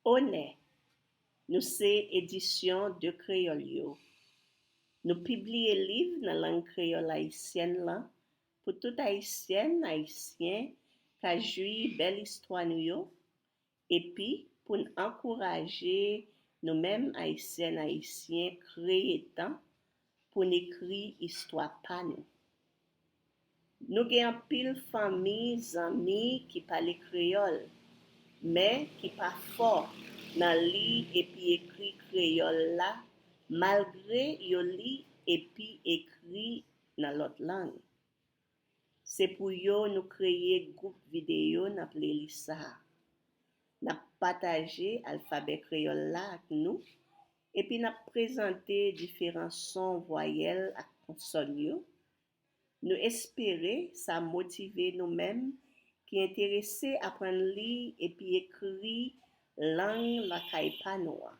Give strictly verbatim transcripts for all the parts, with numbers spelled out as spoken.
Onè, nou se Edisyon De Kreyòl yo. Nou pibliye liv nan lang kreyòl ayisyèn lan pou tout Ayisyèn, Ayisyen ka jwi bèl istwa nou yo, epi pou n ankouraje nou menm Ayisyèn, Ayisyen kreye tan pou n ekri istwa pa nou. Nou gen anpil fanmi, zanmi ki pale kreyòl, men ki pa fò nan li epi ekri kreyòl la, malgre yo li epi ekri nan lòt lang. Se pou yo nou kreye gwoup videyo nan playlist sa a. N ap pataje alfabè kreyòl la ak nou, epi n ap prezante diferan son, vwayèl ak konsòn yo. Nou espere sa motive nou menm ki enterese aprann li epi ekri lang lakay pa nou an.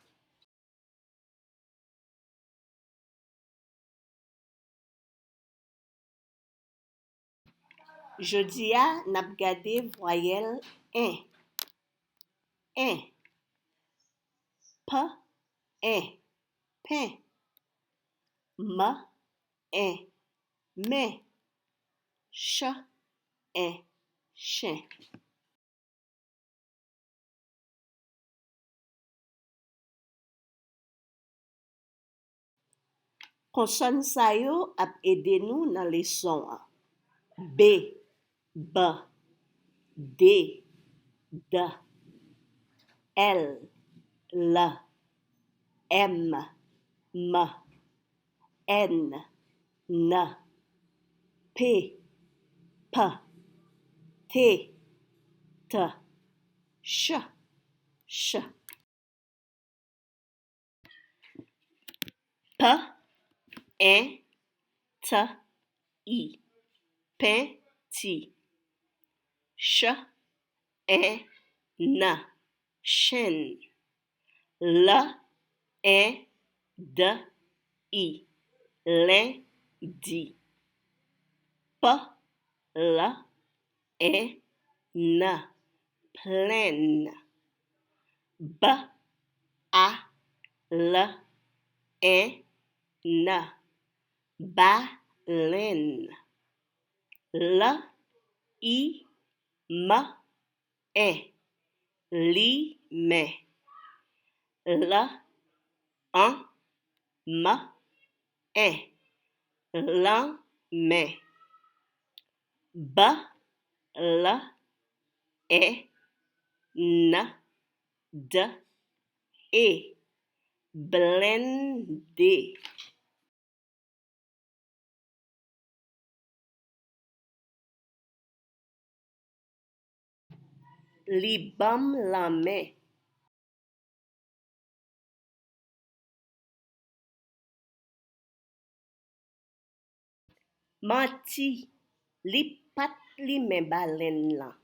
Jodi a, n ap gade vwayèl en. En. P, en, pen. M, en, men. Ch, en, chen. Konsòn sa yo ap ede nou nan leson an. B, b, d, d, l, l, m, m, n, n, p, p, t, t, ch, ch. P, en, t, i, penti. Ch, en, n, chenn. L, en, d, i, lendi. P, l, en, n, plenn. B, a, l, en, n, balenn. L, i, m, en, limen. L, an, m, en, lanmen. B, l, e, n, d, e, blende. Li ban m lanmen. Manti, li pa t limen balenn lan.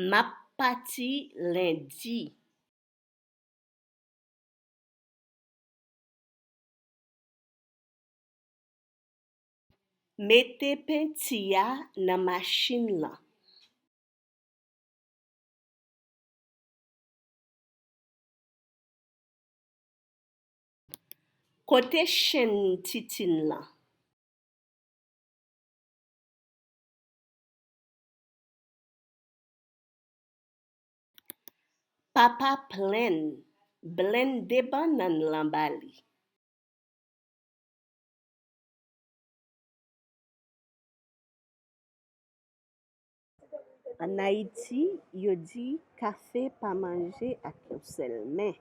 M ap pati lendi. Mete penti a nan machin lan. Kote chenn titin lan? Papa plenn, blende bannann lan ba li. Ann Ayiti, yo di kafe pa manje ak yon sèl men.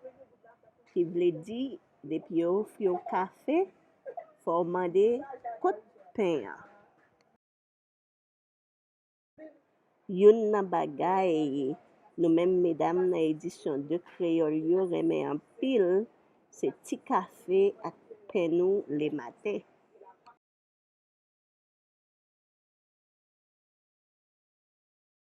Ki vle di, depi yo ofri w kafe, fò w mande, kot pen an? Youn nan bagay nou menm medam nan Edisyon De Kreyòl yo renmen anpil, se ti kafe ak pen nou lematen.